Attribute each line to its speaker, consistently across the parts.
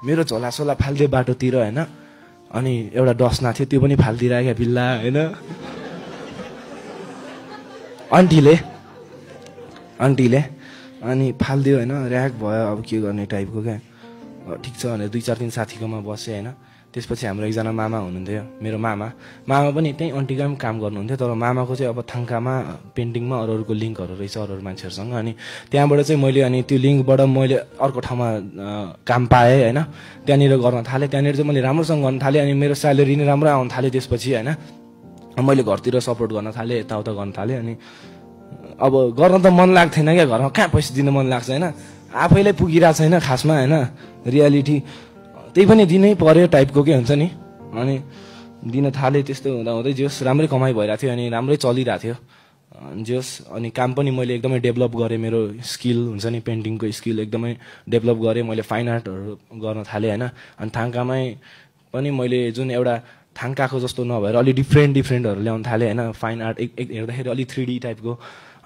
Speaker 1: मेरो झोलासोला फाल्दियो बाटोतिर होइन अनि एउटा डस्ना थियो त्यो पनि फालिदिएर क्या बिल्ला होइन आन्टीले अनि फालिदियो होइन ऱ्याक भयो अब के गर्ने टाइपको क्या ठिक छ भनेर 2-4 दिन साथीकोमा बसेँ होइन त्यसपछि हाम्रो एकजना मामा हुनुहुन्थ्यो मेरो मामा पनि त्यहीँ आन्टीको पनि काम गर्नुहुन्थ्यो तर मामाको चाहिँ अब थाङ्कामा पेन्टिङमा अरूको लिङ्कहरू रहेछ अरू मान्छेहरूसँग अनि त्यहाँबाट चाहिँ मैले अनि त्यो लिङ्कबाट मैले अर्को ठाउँमा काम पाएँ होइन त्यहाँनिर गर्न थालेँ त्यहाँनिर चाहिँ मैले राम्रोसँग गर्न थालेँ अनि मेरो स्यालेरी नै राम्रो आउन थाल्यो त्यसपछि होइन मैले घरतिर सपोर्ट गर्न थालेँ यताउता गर्न थालेँ अनि अब गर्न त मन लाग्थेन क्या घरमा कहाँ पैसा दिन मन लाग्छ होइन आफैलाई पुगिरहेको छैन खासमा होइन रियालिटी त्यही पनि दिनै पर्यो टाइपको के हुन्छ नि अनि दिन थालेँ त्यस्तो हुँदै जोस् राम्रै कमाइ भइरहेको थियो अनि राम्रै चलिरहेको थियो जोस् अनि काम पनि मैले एकदमै डेभलप गरेँ मेरो स्किल हुन्छ नि पेन्टिङको स्किल एकदमै डेभलप गरेँ मैले फाइन आर्टहरू गर्न थालेँ होइन अनि थाङ्कामै पनि मैले जुन एउटा थाङ्काको जस्तो नभएर अलि डिफ्रेन्टहरू ल्याउन थालेँ होइन फाइन आर्ट हेर्दाखेरि अलि 3D टाइपको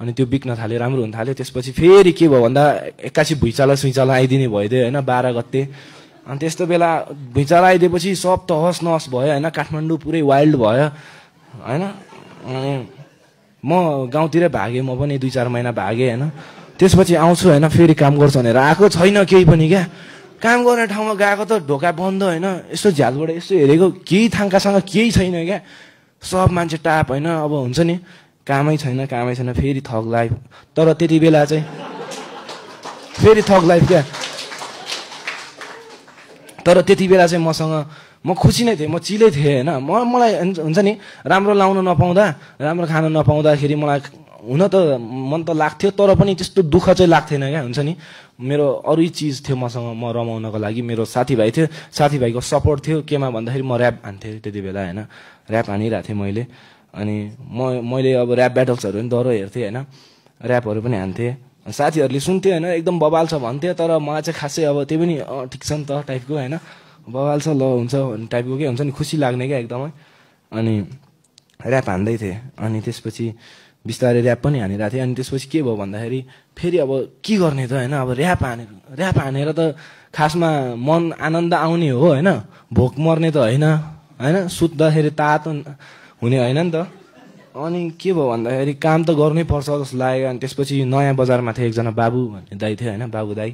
Speaker 1: अनि त्यो बिक्न थाल्यो राम्रो हुन थाल्यो त्यसपछि फेरि के भयो भन्दा एक्कासी भुइँचालो आइदिने भइदियो होइन 12 गते अनि त्यस्तो बेला भुइँचालो आइदिएपछि सब तहस नहस भयो होइन काठमाडौँ पुरै वाइल्ड भयो होइन अनि म गाउँतिरै भागेँ म पनि 2-4 महिना भागेँ होइन त्यसपछि आउँछु होइन फेरि काम गर्छु भनेर आएको छैन केही पनि क्या काम गर्ने ठाउँमा गएको त ढोका बन्द होइन यसो झ्यालबाट यसो हेरेको केही थाङ्कासँग केही छैन क्या सब मान्छे टाप होइन अब हुन्छ नि कामै छैन फेरि थग लाइफ तर त्यति बेला चाहिँ फेरि थग लाइफ क्या तर त्यति बेला चाहिँ म खुसी नै थिएँ म चिलै थिएँ होइन मलाई हुन्छ नि राम्रो लाउन नपाउँदा राम्रो खान नपाउँदाखेरि मलाई हुन त मन त लाग्थ्यो तर पनि त्यस्तो दुःख चाहिँ लाग्थेन क्या हुन्छ नि मेरो अरू चिज थियो मसँग म रमाउनको लागि मेरो साथीभाइ थियो साथीभाइको सपोर्ट थियो केमा भन्दाखेरि म ऱ्याप हान्थेँ त्यति बेला होइन ऱ्याप हानिरहेको थिएँ मैले अनि मैले अब ऱ्याप ब्याटल्सहरू पनि डह्रो हेर्थेँ होइन ऱ्यापहरू पनि हान्थेँ साथीहरूले सुन्थ्यो होइन एकदम बबाल छ भन्थ्यो तर मलाई चाहिँ खासै अब त्यो पनि ठिक छ नि त टाइपको होइन बबाल छ ल हुन्छ टाइपको के हुन्छ नि खुसी लाग्ने क्या एकदमै अनि ऱ्याप हान्दै थिएँ अनि त्यसपछि बिस्तारै ऱ्याप पनि हानिरहेको थिएँ अनि त्यसपछि के भयो भन्दाखेरि फेरि अब के गर्ने त होइन अब ऱ्याप हानेर त खासमा मन आनन्द आउने हो होइन भोक मर्ने त होइन सुत्दाखेरि तातो हुने होइन नि त अनि के भयो भन्दाखेरि काम त गर्नै पर्छ जस्तो लाग्यो अनि त्यसपछि नयाँ बजारमा थियो एकजना बाबु भन्ने दाइ थियो होइन बाबु दाइ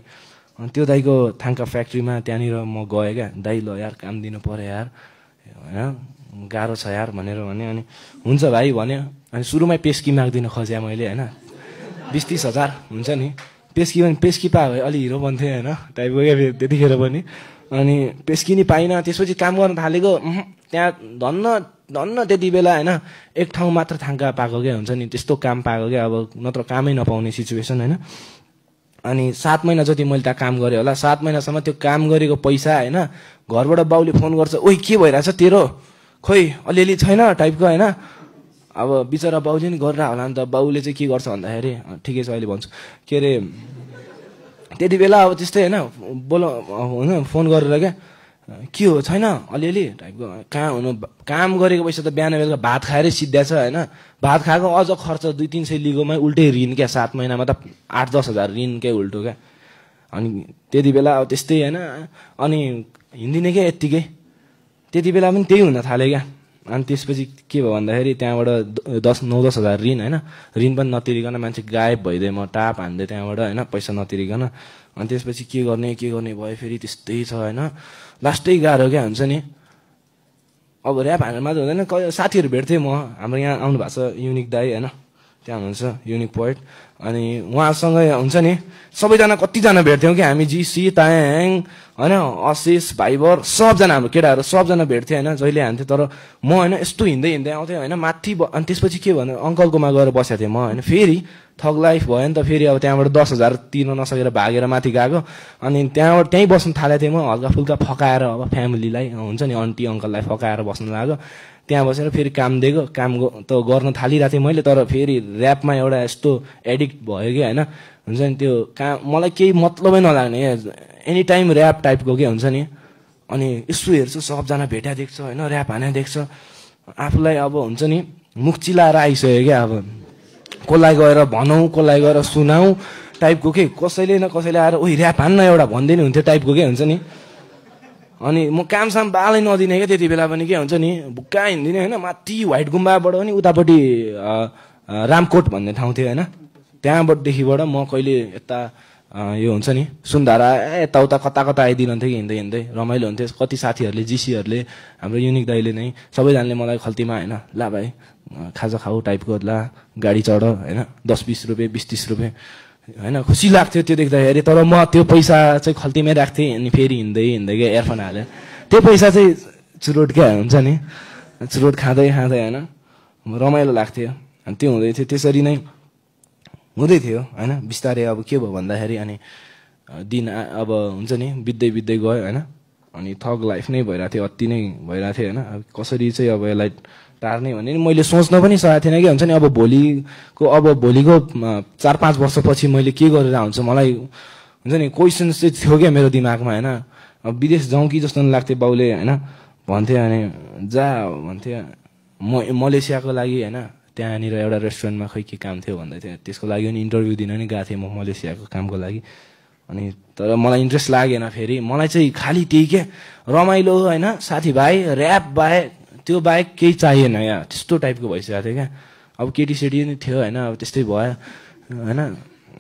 Speaker 1: अनि त्यो दाइको थाङ्का फ्याक्ट्रीमा त्यहाँनिर म गएँ क्या दाइ ल यार काम दिनु पर्यो यार होइन गाह्रो छ यार भनेर भने अनि हुन्छ भाइ भन्यो अनि सुरुमै पेस्की माग्दिनँ खोजेँ मैले होइन 20-30 हजार हुन्छ नि पेस्की पा भए अलि हिरो बन्थेँ होइन टाइपको क्या त्यतिखेर पनि अनि पेस्की नि पाइनँ त्यसपछि काम गर्न थालेको त्यहाँ धन्न त्यति बेला होइन एक ठाउँ मात्र थाङ्का पाएको क्या हुन्छ नि त्यस्तो काम पाएको क्या अब नत्र कामै नपाउने सिचुएसन होइन अनि 7 महिना जति मैले त्यहाँ काम गरेँ होला 7 महिनासम्म त्यो काम गरेको पैसा होइन घरबाट बाउले फोन गर्छ ओइ के भइरहेछ तेरो खोइ अलिअलि छैन टाइपको होइन अब बिचरा बाउले नि गरेर होला नि त बाउले चाहिँ के गर्छ भन्दाखेरि ठिकै छ अहिले भन्छु के अरे त्यति बेला अब त्यस्तै होइन फोन गरेर क्या के हो छैन अलिअलि टाइपको कहाँ हुनु काम गरेको पैसा त बिहान बेलुका भात खाएरै सिद्ध्याछ होइन भात खाएको अझ खर्च 200-300 लिगोमै उल्टै ऋण क्या 7 महिनामा त 8-10 हजार ऋणकै उल्टो क्या अनि त्यति बेला अब त्यस्तै होइन अनि हिँड्दिनँ क्या यत्तिकै त्यति बेला पनि त्यही हुन थाल्यो क्या अनि त्यसपछि के भयो भन्दाखेरि त्यहाँबाट 9-10 हजार ऋण होइन ऋण पनि नतिरिकन मान्छे गायब भइदिएँ म टाप हान्दै त्यहाँबाट होइन पैसा नतिरिकन अनि त्यसपछि के गर्ने भयो फेरि त्यस्तै छ होइन लास्टै गाह्रो क्या हुन्छ नि अब ऱ्याप हानेर मात्रै हुँदैन साथीहरू भेट्थेँ म हाम्रो यहाँ आउनु भएको छ युनिक दाई होइन त्यहाँ हुनुहुन्छ युनिक पोइट अनि उहाँसँगै हुन्छ नि सबैजना कतिजना भेट्थ्यौँ कि हामी जिसी तायाङ होइन आशिष भाइबर सबजना हाम्रो केटाहरू सबजना भेट्थ्यो होइन जहिले हान्थ्यो तर म होइन यस्तो हिँड्दै आउँथेँ होइन माथि अनि त्यसपछि के भन्नु अङ्कलकोमा गएर बसेको थिएँ म होइन फेरि थग लाइफ भयो नि त फेरि अब त्यहाँबाट 10 हजार तिर्न नसकेर भागेर माथि गएको अनि त्यहाँबाट त्यहीँ बस्नु थालेको थिएँ म हल्का फुल्का फकाएर अब फ्यामिलीलाई हुन्छ नि आन्टी अङ्कललाई फकाएर बस्नु लाग्यो त्यहाँ बसेर फेरि काम दिएको काम त गर्न थालिरहेको थिएँ मैले तर फेरि ऱ्यापमा एउटा यस्तो एडिक्ट भयो कि होइन हुन्छ नि त्यो काम मलाई केही मतलबै नलाग्ने एनी टाइम ऱ्याप टाइपको के हुन्छ नि अनि यसो हेर्छु सबजना भेट्या देख्छ होइन ऱ्याप हाने देख्छ आफूलाई अब हुन्छ नि मुख चिलाएर आइसक्यो क्या अब कसलाई गएर भनौँ कसलाई गएर सुनाऊ टाइपको के कसैले न कसैले आएर ओइ ऱ्याप हान्न एउटा भन्दै नि हुन्थ्यो टाइपको के हुन्छ नि अनि म कामसाम बालै नदिने क्या त्यति बेला पनि के हुन्छ नि भुक्का हिँड्दिने होइन माथि व्हाइट गुम्बाबाट पनि उतापट्टि रामकोट भन्ने ठाउँ थियो होइन त्यहाँदेखिबाट म कहिले यता यो हुन्छ नि सुन्धारा यताउता कता कता आइदिनुहुन्थ्यो कि हिँड्दै हिँड्दै रमाइलो हुन्थ्यो कति साथीहरूले जीसीहरूले हाम्रो युनिक दाइले नै सबैजनाले मलाई खल्तीमा होइन ला भाइ खाजा खाऊ टाइपको ला गाडी चढ होइन 10-20 रुपियाँ 20-30 रुपियाँ होइन खुसी लाग्थ्यो त्यो देख्दाखेरि तर म त्यो पैसा चाहिँ खल्तीमै राख्थेँ अनि फेरि हिँड्दै हिँड्दै क्या एयरफोन हालेर त्यो पैसा चाहिँ चुरोट क्या हुन्छ नि चुरोट खाँदै खाँदै होइन रमाइलो लाग्थ्यो अनि त्यो हुँदै थियो त्यसरी नै हुँदै थियो होइन बिस्तारै अब के भयो भन्दाखेरि अनि दिन अब हुन्छ नि बित्दै बित्दै गयो होइन अनि थग लाइफ नै भइरहेको थियो अति नै भइरहेको थियो होइन अब कसरी चाहिँ अब यसलाई टार्ने भन्ने मैले सोच्न पनि सकेको थिएन कि हुन्छ नि अब भोलिको 4-5 वर्षपछि मैले के गरेर हुन्छ मलाई हुन्छ नि क्वेसन्स चाहिँ थियो क्या मेरो दिमागमा होइन अब विदेश जाउँ कि जस्तो लाग्थ्यो बाउले होइन भन्थ्यो अनि जा भन्थ्यो मलेसियाको लागि होइन त्यहाँनिर एउटा रेस्टुरेन्टमा खै के काम थियो भन्दै थियो त्यसको लागि पनि इन्टरभ्यू दिन नि गएको थिएँ म मलेसियाको कामको लागि अनि तर मलाई इन्ट्रेस्ट लागेन फेरि मलाई चाहिँ खालि त्यही के रमाइलो होइन साथीभाइ ऱ्याप बाहेक त्यो बाहेक केही चाहिएन यहाँ त्यस्तो टाइपको भइसकेको थियो क्या अब केटीसेटी नि थियो होइन अब त्यस्तै भयो होइन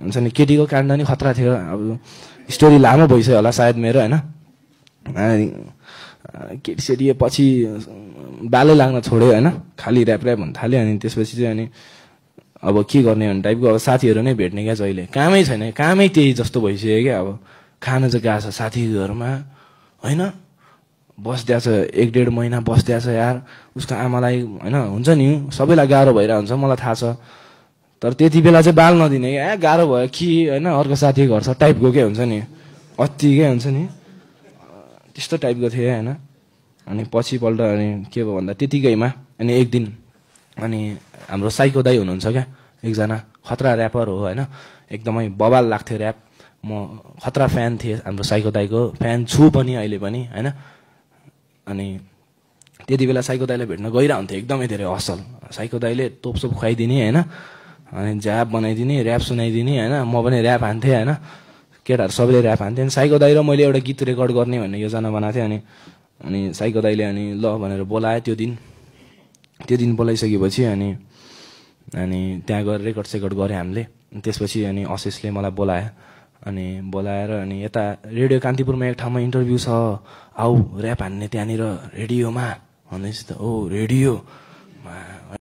Speaker 1: हुन्छ नि केटीको काण्ड नि खतरा थियो अब स्टोरी लामो भइसक्यो होला सायद मेरो होइन केटीसेटी पछि बालै लाग्न छोड्यो होइन खालि ऱ्याप हुन थाल्यो अनि त्यसपछि चाहिँ अनि अब के गर्ने भन्ने टाइपको अब साथीहरू नै भेट्ने क्या जहिले कामै छैन कामै त्यही जस्तो भइसक्यो क्या अब खान चाहिँ गएको छ साथीहरूमा होइन बस्दैछ 1-1.5 महिना बस्दैछ यार उसको आमालाई होइन हुन्छ नि सबैलाई गाह्रो भइरहेको हुन्छ मलाई थाहा छ तर त्यति बेला चाहिँ बाल नदिने क्या गाह्रो भयो कि होइन अर्को साथी घर छ टाइपको के हुन्छ नि अति के हुन्छ नि त्यस्तो टाइपको थियो होइन अनि पछिपल्ट अनि के भयो भन्दा त्यतिकैमा अनि एक दिन अनि हाम्रो साइको दाइ हुनुहुन्छ क्या एकजना खतरा ऱ्यापर हो होइन एकदमै बवाल लाग्थ्यो ऱ्याप म खतरा फ्यान थिएँ हाम्रो साइको दाइको फ्यान छु पनि अहिले पनि होइन अनि त्यति बेला साइको दाइलाई भेट्न गइरह हुन्थ्यो एकदमै धेरै असल साइको दाइले तोपसोप खुवाइदिने होइन अनि ज्याप बनाइदिने ऱ्याप सुनाइदिने होइन म पनि ऱ्याप हान्थेँ होइन केटाहरू सबैले ऱ्याप हान्थेँ अनि साइको दाइ र मैले एउटा गीत रेकर्ड गर्ने भन्ने योजना बनाएको थिएँ अनि साइको दाइले अनि ल भनेर बोलायो त्यो दिन बोलाइसकेपछि अनि त्यहाँ गएर रेकर्ड गरेँ हामीले त्यसपछि अनि अशेषले मलाई बोलायो अनि बोलाएर अनि यता रेडियो कान्तिपुरमा एक ठाउँमा इन्टरभ्यू छ आऊ ऱ्याप हान्ने त्यहाँनिर रेडियोमा भन्दैछ त ओ रेडियो